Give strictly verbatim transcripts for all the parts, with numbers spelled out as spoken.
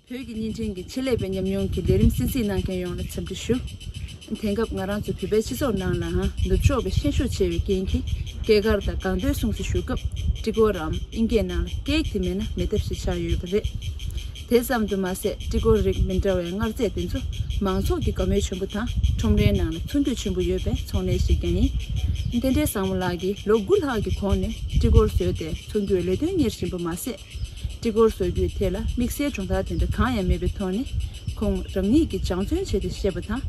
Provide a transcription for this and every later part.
བོད་ཀྱི་བརྙན་འཕྲིན་གྱི་ཆེད་ལས་པའི་ཉམས་མྱོང་གི་ལས་རིམ་གསན་གཟིགས་གནང་མཁན་ཡོངས་ལ་འཚམས་འདྲི་ཞུ། དེང་སྐབས་ང་རང་ཚོ་བོད་པའི་སྤྱི་ཚོགས་ནང་ལའང་ནུབ་ཕྱོགས་པའི་ཤན་ཤུགས་ཆེ་བའི་རྐྱེན་གྱིས་སྐྱེས་སྐར་དང་དགའ་སྟོན་སྲུང་བརྩི་ཞུ་སྐབས་ཀྲི་གོར་རམ་ཨིན་སྐད་ནང་ལ་ཀེག་དེ་མེད་ན་མེད་ཐབས་ཤིག་ཆགས་ཡོད་པ་རེད། དེ་ཙམ་དུ་མ་ཟད་ཀྲི་གོར་རིགས་མི་འདྲ་བའི་མངར་རྫས་དེ་ཚོ་མང་ཚོགས་ཀྱི་དགའ་མོས་ཆེན་པོ་དང་ཁྲོམ་རའི་ནང་ལ་ཚོང་རྒྱུས་ཆེན་པོ་ཡོད་པའི་ཚོང་ལས་ཤིག་ཀྱང་ཡིན། རྟེན་འབྲེལ་བཟང་མོ་ལགས་ཀྱིས་ལོ་དགུ་ལྷག་གི་གོང་ནས་ཀྲི་གོར་བཟོས་ཏེ་ཚོང་རྒྱུའི་ལས་དོན་གཉེར་བཞིན་པ་མ་ཟད། ཀྲི་གོར་བཟོ་རྒྱུའི་ཐད་ལ་དམིགས་བསལ་སྦྱོང་བརྡར་དེ་འདྲ་གང་ཡང་མེད་པའི་ཐོག་ནས་ཁོང་རང་ཉིད་ཀྱིས་སྦྱང་བརྩོན་བྱས་ཏེ་བཤད་པ་དང་།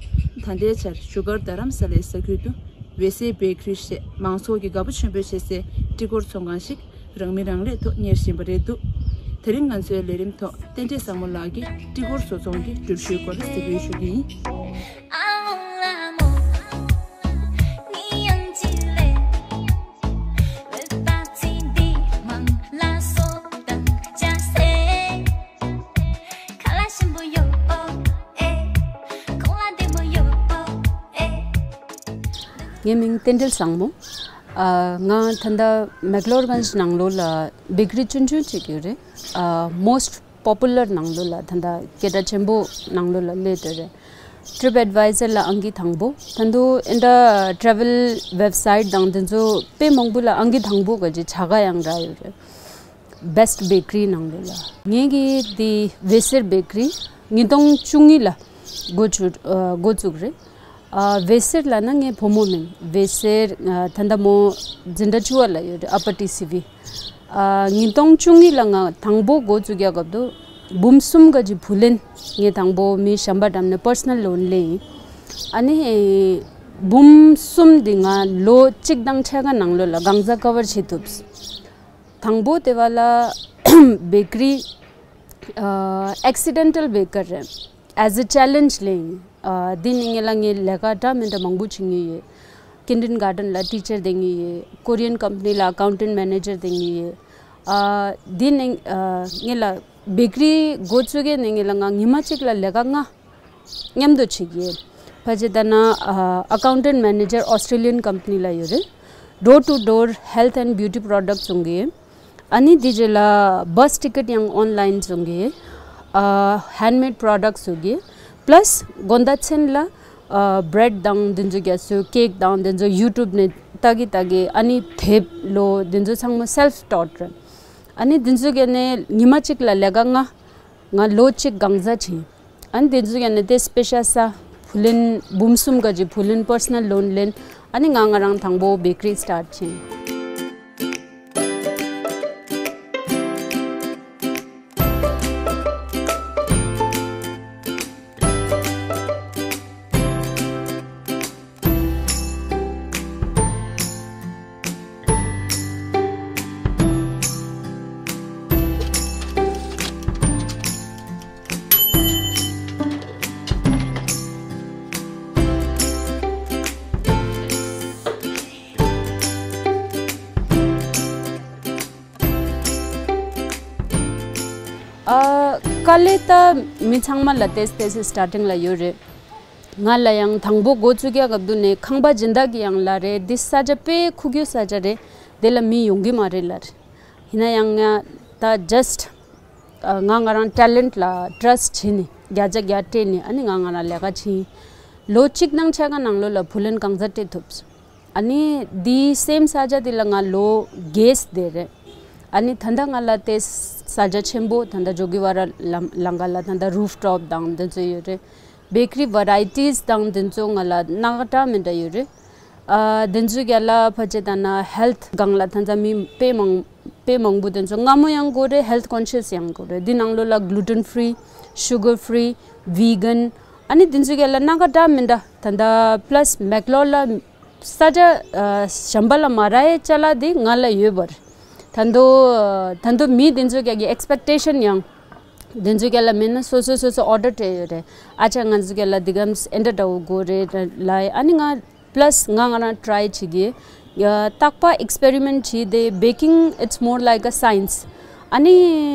ད་ལྟའི་ཆར་བཞུགས་སྒར་རྡ་རམ་ས་ལའི་ས་ཁུལ་དུ་ཝེ་སེར་བེ་ཀ་རི་ཞེས་མང་ཚོགས་ཀྱིས་དགའ་པོ་ཆེན་པོ་བྱེད་སའི་ཀྲི་གོར་ཚོང་ཁང་ཞིག་རང་མི་རང་ལས་ཐོག་གཉེར་བཞིན་པ་རེད་འདུག་དེ་རིང་ང་ཚོའི་ལས་རིམ་ཐོག་རྟེན་འབྲེལ་བཟང་མོ་ལགས་ཀྱིས་ཀྲི་གོར་བཟོ་ཚོང་གི་སྒྲུབ་བྱེད་སྐོར་གཟིགས་འབུལ་ཞུ་རྒྱུ་ཡིན། ངའི་མིང་རྟེན་འབྲེལ་བཟང་མོ། ཨ། ང་ད་ལྟ་མེག་ལོར་གྷན་ཇི་ནང་ལོགས་ལ་བེ་ཀ་རི་ཆུང་ཆུང་ཅིག་ཡོད་རེད། ཨ། མོ་སི་ཊི་པོ་པུ་ལར་ནང་ལོགས་ལ་ད་ལྟ་སྐད་གྲགས་ཆེན་པོ་ནང་ལོགས་ལ་སླེབས་བསྡད་རེད། ཊི་རིབ་ཨེཌ་ཝའི་ཛར་ལ་ཨང་ཀི་དང་པོ། ད་དུང་ཨིན་ཌ་ཊེ་རེ་ཝལ་ཝེབ་སའིཊ་དང་དེ་ཚོ་དཔེ་མང་པོ་ལ་ཨང་ཀི་དང་པོ་ག་ཅིག་བྱ་དགའ་ཡང་རག་ཡོད་རེད། བེ་སི་ཊི་བེ་ཀ་རི་ནང་ལོགས་ལ། ངེད་ཀྱིས་དེ་ཝེ་སེར་བེ་ཀ་རི་ཉིས་སྟོང་བཅུ་གཉིས་ལ་འགོ་བཙུགས། ཨ། འགོ་བཙུགས་རེད། ཨ། ཝེ་སེར་ལབ་ན་ངའི་བུ་མོ་མིང་། ཝེ་སེར། ཨ། ད་ལྟ་མོ་འཛིན་གྲྭ་བཅུ་པ་ལ་ཡོད་རེད། ཨ་པར་ཊི་སི་ཝི། ཨ། ཉིས་སྟོང་བཅུ་གཉིས་ལ་ང་དང་པོ་འགོ་བཙུགས་ཡག་སྐབས་དུ་འབུམ་གསུམ་ག་ཅིག་བུ་ལེན། ངས་དང་པོ་མི་གཞན་པ་འགྲམ་ནས་པར་སོ་ནལ་ལོན་ལེན་ཡིན། ཨ་ནི་འབུམ་གསུམ་འདི་ང་ལོ་གཅིག་དང་ཕྱེད་ཀ་ནང་ལོགས་ལ་གང་ཟག་ཀ་བར་བྱེད་ཐུབ། དང་པོ་དེ་བ་ལ་བེ་ཀ་རི། ཨ། ཨེག་སི་ཌེན་ཊལ་བེ་ཀར་རེད། ཨེ་ཛ་ཆེ་ལེན་ཇི་ལེན། ཨ། འདི་ནི་ངེད་ལ་ངའི་ལས་ཀ་འདྲ་མི་འདྲ་མང་པོ་བྱེད་མྱོང་ཡོད། ཀིན་ཌར་གྷར་ཌེན་ལ་ཊི་ཅར་བསྡད་མྱོང་ཡོད། ཀོ་རི་ཡན་ཀམ་པ་ནི་ལ་ཨ་ཀའུན་ཊེན་མེ་ནེ་ཇར་བསྡད་མྱོང་ཡོད། ཨ། འདི་ནི། ཨ། ངེད་ལ་བེ་ཀ་རི་འགོ་བཙུགས་མཁན་ནི་ངེད་ལ་ང་ཉི་མ་གཅིག་ལ་ལས་ཀ་ལྔ་མཉམ་དུ་བྱེད་ཀྱི་ཡོད། ཕལ་ཆེར་ལྟ་ན། ཨ། ཨ་ཀའུན་ཊེན་མེ་ནེ་ཇར་ཨོ་སི་ཊྲེ་ལི་ཡན་ཀམ་པ་ནི་ལ་ཡོད་རེད། ཌོར་ཊུ་ཌོར་ཧེལ་ཐི་ཨེན་ཌི་བྷིའུ་ཊི་པོ་རོ་ཌག་ཊི་བཙོང་གི་ཡོད། ཨ་ནི་དེ་རྗེས་ལ་བྷ་སི་ཊི་ཀེ་ཊི་ཡང་ཨོན་ལའིན་བཙོང་གི། ཨ། ཧེན་མེ་ཌི་པོ་རོ་ཌག་ཊི་བཙོང་གི། པ་ལ་སི་དགོང་དག་མཚན་ལ། ཨ། བྷི་རེ་ཌི་དང་དེ་ཚོ་རྒྱ་སོ་ཀེག་དང་དེ་ཚོ་ཡུ་ཊུབ་ནས་ལྟ་གི་ལྟ་གི། ཨ་ནི་དེབ་ལོ་དེ་ཚོ་ཚང་མ་སེལ་ཕི་ཊོཊ་རེད། ཨ་ནི་དེ་ཚོ་ག་ནས་ཉི་མ་གཅིག་ལ་ལས་ཀ་ལྔ། ང་ལོ་གཅིག་གང་ཟག་བྱས། ཨ་ནི་དེ་ཚོ་ག་ནས་དེ་པེ་ཤ་ས་བུ་ལོན་འབུམ་གསུམ་ག་ཅིག་བུ་ལོན་པར་སོ་ནལ་ལོན་ལེན། ཨ་ནི་ང་ང་རང་དང་པོ་བེ་ཀ་རི་སི་ཊར་ཊི་བྱས། ཨ། དཀའ་ལས་ད་མི་ཚང་མ་ལ་ཏོག་ཙམ་ཏོག་ཙམ་སི་ཊར་ཊིང་ལ་ཡོད་རེད། ང་ལ་ཡང་དང་པོ་འགོ་བཙུགས་ཡག་སྐབས་དུ་ནས་ཁང་པ་སྦྱིན་བདག་གིས་ཡང་ལབ་རེད། འདི་ས་ཆ་དཔེ་ཁུག་ཀྱོག་ས་ཆ་རེད། དེ་ལ་མི་ཡོང་གི་མ་རེད་ལབ་རེད། ཡིན་ན་ཡང་ང་ད་ཇ་སི་ཊི། ཨ། ང་ང་རང་ཊེ་ལེན་ཊི་ལ་ཊ་ར་སི་ཊི་བྱས་ནས་བརྒྱ་ཆ་བརྒྱ་སྤྲད་ནས་ཨ་ནི་ང་ང་རང་ལས་ཀ་བྱས། ལོ་གཅིག་དང་ཕྱེད་ཀ་ནང་ལོགས་ལ་བུ་ལོན་གང་ཙམ་སྤྲད་ཐུབ། ཨ་ནི་འདི་སེམ་ས་ཆ་འདི་ལ་ང་ལོ་བརྒྱད་བསྡད་རེད། ཨ་ནི་ད་ལྟ་ང་ལ་དེ་ས་ཆ་ཆེན་པོ་ད་ལྟ་ཇོ་གི་ཝ་ར་ལམ་ལམ་ཁ་ལ་ད་ལྟ་རུབ་ཊོབ་དང་འདི་ཚོ་ཡོད་རེད། བེ་ཀ་རི་ཝ་རའི་ཊིས་དང་འདི་ཚོ་ང་ལ་སྣ་ཁ་འདྲ་མི་འདྲ་ཡོད་རེད། ཨ། འདི་ཚོ་ག་ལ་ཕལ་ཆེར་ལྟ་ན་ཧེལ་ཐི་སྒང་ལ་ད་ལྟ་མི་དཔེ་མང་དཔེ་མང་པོ་འདི་ཚོ་སྔ་མོ་ཡང་དགོས་རེད། ཧེལ་ཐི་ཀོན་ཤི་ཡས་ཡང་དགོས་རེད། འདི་ནང་ལོགས་ལ་གླུ་ཊེན་ཕི་རི། ཤུ་གར་ཕི་རི། ཝི་གན། ཨ་ནི་འདི་ཚོ་ག་ལ་སྣ་ཁ་འདྲ་མི་འདྲ་ད་ལྟ་པ་ལ་སི་མེག་ལོར་ལ་ས་ཆ་ཨ་གཞན་པ་ལ་མ་རག་ཡས་ཅ་ལག་འདི་ང་ལ་ཡོད་པ་རེད། ད་དུང་ད་དུང་མི་འདི་ཚོ་ག་གི་ཨེག་སི་པེག་ཊེ་ཤན་ཡང་འདི་ཚོ་ག་ལ་མེད་ན་སོ་སོ་སོ་སོ་ཨོ་ཌར་སྤྲད་ཡོད་རེད། ཨ་ཅག་ང་ཚོ་ག་ལ་འདི་གམ་ཨེ་འདྲ་འདྲ་བོ་དགོས་རེད་ལབ་ཡས། ཨ་ནི་ང་པ་ལ་སི་ང་ང་རང་ཊི་རའི་བྱེད་ཀྱི། ཡ། རྟག་པར་ཨེག་སི་པེ་རི་མེན་ཊི་བྱས་ཏེ་བེ་ཀིང་it's more like a science. ཨ་ནི་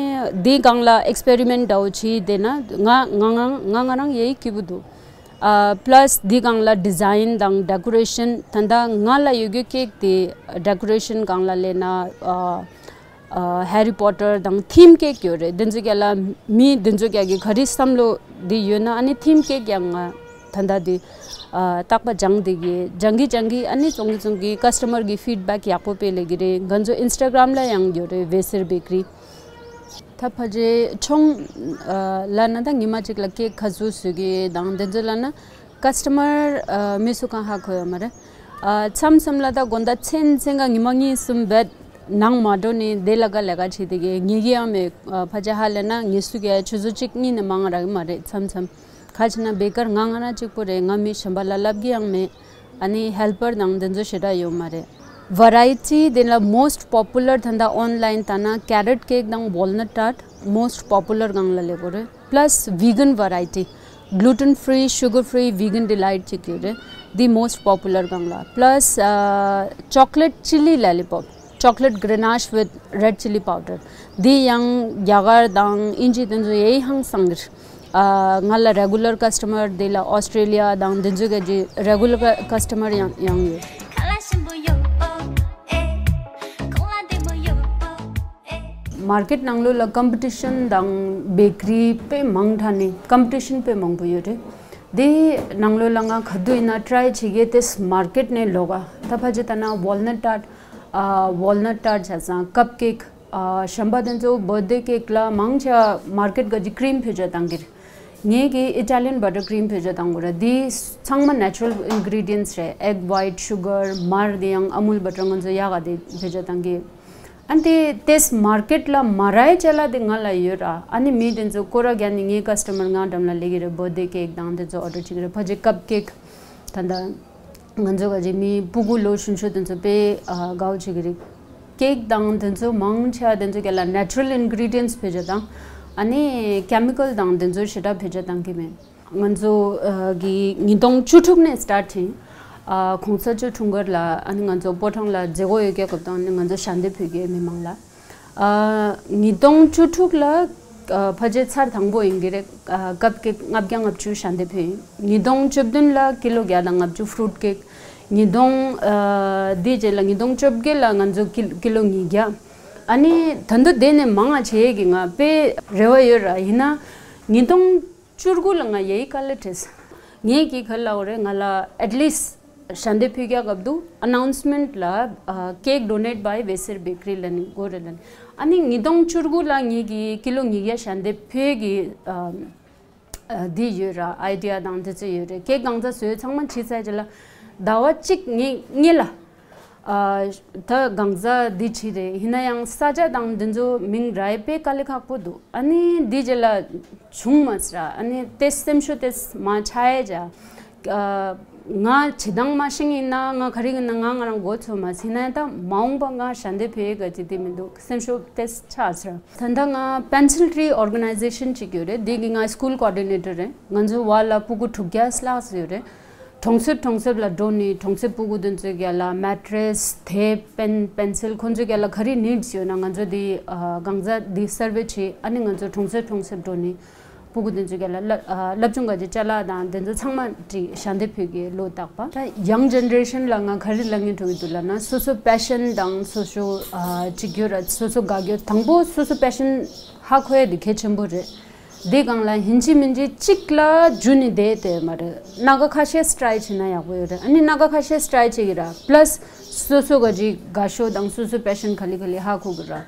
འདི་སྒང་ལ་ཨེག་སི་པེ་རི་མེན་ཊི་འདྲ་བོ་བྱས་བསྡད་ན་ང་ང་ང་ང་ང་རང་ཡ་ཡི་སྐྱིད་པོ་འདུག་ཨ། པ་ལ་སི་འདི་སྒང་ལ་ཌི་ཟའིན་དང་ཌེ་ཀོ་རེ་ཤན་ད་ལྟ་ང་ལ་ཡོད་རྒྱུ་ཀེག་དེ་ཌེ་ཀོ་རེ་ཤན་སྒང་ལ་ལས་ན། ཨ། ཨ་ཧེ་རི་པོ་ཊར་དང་ཐིམ་ཀེག་ཡོད་རེད། འདི་ཚོ་ག་ལ་མི་འདི་ཚོ་ག་གི་ག་རེ་བསམ་བློ་འདི་ཡོད་ན་ཨ་ནི་ཐིམ་ཀེག་ཡང་ང་ད་ལྟ་འདི་ཨ་རྟག་པ་སྦྱང་བསྡད་ཀྱི་སྦྱང་གི་སྦྱང་གི་ཨ་ནི་བཙོང་གི་བཙོང་གི་ཀ་སི་ཊ་མར་གི་ཕིཌ་བེག་ཡག་པོ་སྤེལ་ལེ་གི་རེད། ང་ཚོ་ཨིན་སི་ཊ་གྷ་རམ་ལ་ཡང་ཡོད་རེད། བེ་སེར་བེ་ཀི་རི། ད་ཕལ་ཆེར་ཆུང་ཨ་ལ་ན་ད་ཉི་མ་གཅིག་ལ་ཀེག་ག་ཚོད་བཟོ་གི་དང་འདི་ཚོ་ལ་ན་ཀ་སི་ཊ་མར་ཨ་མི་སུ་གང་ཧ་གོ་ཡོད་མ་རེད། ཨ་མཚམས་མཚམས་ལ་ད་དགོང་དག་མཚན་མཚན་ག་ཉི་མ་གཉིས་གསུམ་བེད་ནང་མ་འགྲོ་ནས་དེ་ལ་ག་ལས་ཀ་བྱེད་དེ་གི་ངེད་ཀྱི་ཡང་མེད། ཨ་ཕལ་ཆེར་ཧ་ལས་ན་ངེད་སུ་གི་ཆུ་ཚོད་གཅིག་གཉིས་ནས་མང་རག་གི་མ་རེད། མཚམས་མཚམས་ག་བྱས་ན་བེ་ཀར་ང་ང་རང་གཅིག་པོ་རེད། ང་མི་གཞན་པ་ལ་ལབ་གི་ཡང་མེད། ཨ་ནི་ཧེལ་པར་དང་འདི་ཚོ་ཞེ་དྲག་ཡོད་མ་རེད། ཝ་རའི་ཊི་དེ་ལ་མོ་སི་ཊི་པོ་པུ་ལར་ད་ལྟ་ཨོན་ལའིན་ད་ན་ཀེ་རོཊ་ཀེག་དང་ཝོལ་ནཊ་ཊརཊ་མོ་སི་ཊི་པོ་པུ་ལར་སྒང་ལ་ལས་གོ་རེད། པ་ལ་སི་ཝི་གན་ཝ་རའི་ཊི། གླུ་ཊན་ཕི་རི་ཤུ་གར་ཕི་རི་ཝི་གན་ཌི་ལའིཊ་ཅིག་ཡོད་རེད། འདི་མོ་སི་ཊི་པོ་པུ་ལར་སྒང་ལ། པ་ལ་སི་ཨ་ཅོག་ལེཊ་ཅི་ལི་ལོ་ལི་པོབ། Chocolate ganache with red chili powder. འདི་ཡང་རྒྱ་གར་དང་དབྱིན་ཇི་དེ་ཚོ་ཡེ་ཧང་སང་གི་རེད། ཨ་ང་ལ་རེ་གུ་ལར་ཀ་སི་ཊ་མར་དེ་ལ་ཨོ་སི་ཊྲེ་ལི་ཡ་དང་དེ་ཚོ་ག་གི་རེ་གུ་ལར་ཀ་སི་ཊ་མར་ཡང་ཡང་ཡོད། མར་ཀེཊ་ནང་ལོགས་ལ་ཀམ་པི་ཊི་ཤན་དང་བེ་ཀི་རི་དཔེ་མང་དྲགས་ནས་ཀམ་པི་ཊི་ཤན་དཔེ་མང་པོ་ཡོད་རེད། དེ་ནང་ལོགས་ལ་ང་ག་དུས་ཡིན་ན་ཊ་རའི་བྱེད་ཀྱི་དེ་མར་ཀེཊ་ནས་ལོག་ག་ད་ཕལ་ཆེར་ད་ན་ཝོལ་ནཊ་ཊརཊ། ཨ་ཝོལ་ནཊ་ཊརཊ་བྱས་ཙང་ཀབ་ཀེག་ཨ་གཞན་པ་དེ་ཚོ་བར་ཐི་ཌེ་ཀེག་ལ་མང་ཆེ་མར་ཀེཊ་ག་གི་ཀི་རིམ་བེད་སྤྱོད་བཏང་གི་རེད། ངེད་ཀྱིས་ཨི་ཊ་ལི་ཡན་བ་ཊར་ཀི་རིམ་བེད་སྤྱོད་བཏང་གི་རེད། འདི་ཚང་མ་ནེ་ཅུ་རལ་ཨིན་གི་རི་ཌི་ཡན་སི་རེད། ཨེག་ཝའིཊ། ཤུ་གར། མར། དེ་ཡང་ཨ་མུལ་བ་ཊར་ང་ཚོ་ཡག་ག་དེ་བེད་སྤྱོད་བཏང་གི། ཨ་ནི་དེ་དེས་མར་ཀེཊ་ལ་མ་རག་ཅ་ལག་དེ་ང་ལ་ཡོད་ར། ཨ་ནི་མི་དེ་ཚོ་སྐོར་ར་རྒྱག་ནི་ངའི་ཀ་སི་ཊ་མར་ང་འགྲམ་ལ་སླེབས་ཀྱི་རེད། བར་ཐི་ཌེ་ཀེག་དང་དེ་ཚོ་ཨོ་ཌར་བྱེད་ཀྱི་རེད། ཕལ་ཆེར་ཀབ་ཀེག་ད་ལྟ་ང་ཚོ་ག་ཅིག་མི་སྤུ་གུ་ལོ་གཞོན་ཤོས་དེ་ཚོ་དཔེ་ཨ་དགའ་བོ་བྱེད་ཀྱི་རེད། ཀེག་དང་དེ་ཚོ་མང་ཆེ་བ་དེ་ཚོ་ག་ལ་ནེ་ཅུ་རལ་ཨིན་གི་རི་ཌི་ཡན་སི་བེད་སྤྱོད་བཏང་། ཨ་ནི་ཀེ་མི་ཀལ་དང་དེ་ཚོ་ཞེ་དྲག་བེད་སྤྱོད་བཏང་གི་མེད། ང་ཚོ་ཨ་གི་ཉིས་སྟོང་བཅུ་དྲུག་ནས་སི་ཊར་ཊི་བྱས། ཨ་གོང་ས་མཆོག་འཁྲུངས་སྐར་ལ་ཨ་ནི་ང་ཚོ་སྤོ་ཊང་ལ་མཛད་སྒོ་ཡོད་སྐབས་དང་ཨ་ནི་ང་ཚོ་ཞལ་འདེབས་ཕུལ་གྱི་མི་མང་ལ། ཨ་ཉིས་སྟོང་བཅུ་དྲུག་ལ་ཨ་ཕལ་ཆེར་ཚར་དང་པོ་ཡིན་གྱི་རེད། ཨ་ཀབ་ཀེག་ལྔ་བརྒྱ་ལྔ་བཅུ་ཞལ་འདེབས་ཕུལ་ཡིན། ཉིས་སྟོང་བཅུ་བདུན་ལ་ཀི་ལོ་བརྒྱ་དང་ལྔ་བཅུ་ཕུ་རུཊ་ཀེག། ཉིས་སྟོང་ཨ་དེའི་རྗེས་ལ་ཉིས་སྟོང་བཅོ་བརྒྱད་ལ་ང་ཚོ་ཀི་ཀི་ལོ་ཉིས་བརྒྱ། ཨ་ནི་ད་དུང་དེ་ནས་མང་ང་བྱེད་ཀྱི་ང་དཔེ་རེ་བ་ཡོད་ར། ཡིན་ན་ཉིས་སྟོང་བཅུ་དགུ་ལ་ང་ཡའི་དཀའ་ལས་འཕྲད་སོང་། ངས་ཀྱིས་ག་ལབ་དགོས་རེད། ང་ལ་ཨེཊ་ལིསྚ་ཞལ་འདེབས་ཕུལ་རྒྱག་སྐབས་འདུག་ཨ་ནའུན་སི་མེན་ཊི་ལ་ཨ་cake donated by བེ་སེར་བེ་ཀི་རི་ལབ་ནས་དགོས་རེད་ལབ་ནས། ཨ་ནི་ཉིས་སྟོང་བཅུ་དགུ་ལ་ངས་ཀྱིས་ཀི་ལོ་ཉིས་བརྒྱ་ཞལ་འདེབས་ཕུལ་གྱི་ཨ་ཨ་འདི་ཡོད་ར། ཨའི་ཌི་ཡ་དང་འདི་ཚོ་ཡོད་རེད། ཀེག་གང་ཚ་བཟོས་ཚང་མ་བྱས་ཚར་རྗེས་ལ་ཟླ་བ་གཅིག་ངས་ངས་ལ་ཨ་ད་གང་ཚ་འདི་བྱས་རེད། ཡིན་ན་ཡང་ས་ཆ་དང་འདི་ཚོ་མིང་ར་ཡི་དཔེ་དཀའ་ལས་ཁག་པོ་འདུག་ཨ་ནི་འདི་རྗེས་ལ་བྱུང་མ་སོང་ར། ཨ་ནི་དེ་སེམས་ཤུགས་དེ་མ་ཆག་ཡ་བྱ། ཨ་ང་བྱེད་སྟངས་མ་ཤེས་ཡིན་ན་ང་ག་རེ་ཡིན་ན་ང་ང་རང་མགོ་ཚོས་མ་ཟིན་ན་ད་མ་འོངས་པ་ང་ཞལ་འདེབས་ཕུལ་ཡས་ག་ཅི་དེ་མི་འདུག་སེམས་ཤུགས་དེ་ཆག་སོང་། ད་ལྟ་ང་པེན་སིལ་ཊི་རི་ཨོར་ག་ནའི་ཟེ་ཤན་ཅིག་ཡོད་རེད། དེ་གི་ང་སི་ཀུལ་ཀོ་ཌི་ནེ་ཊར་རེད། ང་ཚོའི་བར་ལ་སྤུ་གུ་དྲུག་བརྒྱ་ལྷག་ཙམ་ཡོད་རེད། གྲོང་གསེབ་གྲོང་གསེབ་ལ་འགྲོ་ནས་གྲོང་གསེབ་སྤུ་གུ་དེ་ཚོའི་རྒྱབ་ལ་མེ་ཊི་རེ་སི། དེབ། པེན། པེན་སིལ། ཁོང་ཚོའི་རྒྱབ་ལ་ག་རེ་ནིཌ་སི་ཡོད་ན་ང་ཚོ་དེ་ཨ་གང་ཚ་དེ་སར་ཝེ་བྱས། ཨ་ནི་ང་ཚོ་གྲོང་གསེབ་གྲོང་གསེབ་འགྲོ་ནས་སྤུ་གུ་དེ་ཚོའི་རྒྱབ་ལ་སླ་ཨ་སློབ་སྦྱོང་ག་ཅིག་ཅ་ལག་དང་དེ་ཚོ་ཚང་མ་བྲིས་ཞལ་འདེབས་ཕུལ་གྱི་ལོ་རྟག་པ། ད་ཡང་ཇེ་ནེ་རེ་ཤན་ལ་ང་ག་རེ་ལབ་སྙིང་བྲོ་གི་འདུག་ལབ་ན། སོ་སོ་པེ་ཤན་དང་སོ་སོ་ཨ་ཅིག་ཡོད་ར། སོ་སོ་དགའ་སྐྱོ། དང་པོ་སོ་སོ་པེ་ཤན་ཧ་གོ་ཡ་དེ་གལ་ཆེན་པོ་རེད། དེ་སྒང་ལ་ཡིན་གཅིག་མིན་གཅིག་གཅིག་ལ་འཇུ་ནས་བསྡད་དེ་མ་རེད། སྣ་ཁ་ཁ་ཤས་སི་ཊའི་བྱས་ན་ཡག་པོ་ཡོད་རེད། ཨ་ནི་སྣ་ཁ་ཁ་ཤས་སི་ཊའི་བྱེད་ཀྱི་ར། པ་ལ་སི་སོ་སོ་ག་ཅིག་དགའ་ཤོས་དང་སོ་སོ་པེ་ཤན་ག་ལེ་ག་ལེ་ཧ་གོ་གི་ར།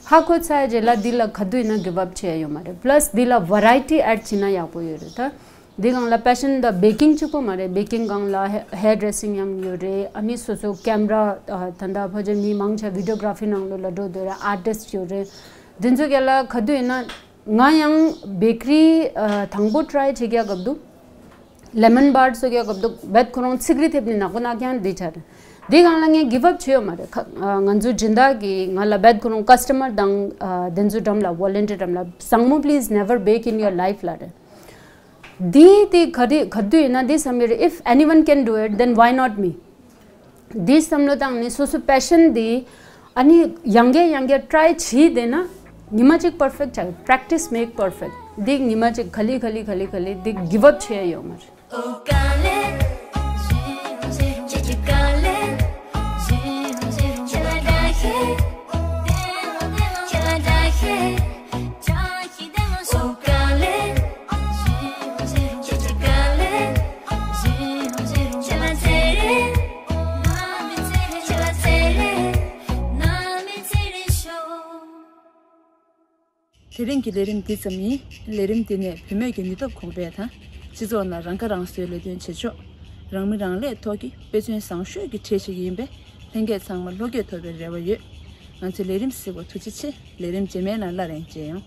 ཧ་གོ་ཚར་རྗེས་ལ་འདི་ལ་ག་དུས་ཡིན་ན་གིབ་ཨབ་བྱེད་ཡ་ཡོད་མ་རེད། པ་ལ་སི་འདི་ལ་ཝ་རའི་ཊི་ཨེཌ་བྱས་ན་ཡག་པོ་ཡོད་རེད། ད་འདི་སྒང་ལ་པེ་ཤན་ད་བེ་ཀིང་གཅིག་པོ་མ་རེད། བེ་ཀིང་སྒང་ལ་ཧེ་ཧེར་ཌི་རེ་སིང་ཡང་ཡོད་རེད། ཨ་ནི་སོ་སོ་ཀེམ་ར་ཨ་ད་ལྟ་ཕལ་ཆེར་མི་མང་ཆེ་བི་ཌི་ཡོ་གྷ་ར་ཕི་ནང་ལོགས་ལ་འགྲོ་འདོད་རེད། ཨར་ཊིསི་ཊི་ཡོད་རེད། འདི་ཚོ་ག་ལ་ག་དུས་ཡིན་ན། ང་ཡང་བེ་ཀི་རི་ཨ་དང་པོ་ཊ་རའི་བྱེད་རྒྱག་སྐབས་འདུག་ལེ་མོན་བྷར་བཟོ་རྒྱག་སྐབས་འདུག་བེད་ཁོ་རང་ཚིག་རིས་ཐེབས་ནས་ནག་པོ་ནག་རྐྱང་འདི་ཆ་རེད། འདི་སྒང་ལ་ངས་གིབ་ཨབ་བྱས་ཡོད་མ་རེད། ཁ་ཨ་ང་ཚོའི་སྦྱིན་བདག་གིས་ང་ལ་བེད་ཁོ་རང་ཀ་སི་ཊ་མར་དང་ཨ་དེ་ཚོའི་འགྲམ་ལ་ཝོ་ལན་ཊི་ཡར་འགྲམ་ལ་བཟང་མོ། Please never bake in your life ལབ་རེད། འདི་དེ་ག་དུས་ག་དུས་ཡིན་ན་འདི་བསམ་ཡོད་རེད། If anyone can do it, then why not me? འདི་བསམ་བློ་བཏང་ནས་སོ་སོ་པེ་ཤན་འདི་ཨ་ནི་ཡང་བསྐྱར་ཡང་བསྐྱར་ཊ་རའི་བྱས་བསྡད་ན་ཉི་མ་གཅིག་པར་ཕེག་ཊི་ཆགས། Practice make perfect. འདི་ཉི་མ་གཅིག་ག་ལེ་ག་ལེ་ག་ལེ་ག་ལེ་འདི་གིབ་ཨབ་བྱས་ཡོད་མ་རེད། དེ་རིང་གི་ལས་རིམ་འདི་ཙམ་ཡིན། ལས་རིམ་འདི་ནས་བུད་མེད་ཀྱི་ནུས་སྟོབས་གོང་སྤེལ་དང་། སྤྱི་ཚོགས་ནང་རང་ཁ་རང་གསོའི་ལས་དོན་བྱེད་ཕྱོགས། རང་མི་རང་ལས་ཐོག་གི་དཔེ་མཚོན་བཟང་ཤོས་ཀྱི་གྲས་ཤིག་ཡིན་པས། ལྷན་རྒྱས་ཚང་མ་བློ་སྐྱེད་ཐོབ་པའི་རེ་བ་ཡོད། ང་ཚོའི་ལས་རིམ་གཟིགས་པར་ཐུགས་རྗེ་ཆེ། ལས་རིམ་རྗེས་མའི་ནང་སླར་ཡང་མཇལ་ཡོང་།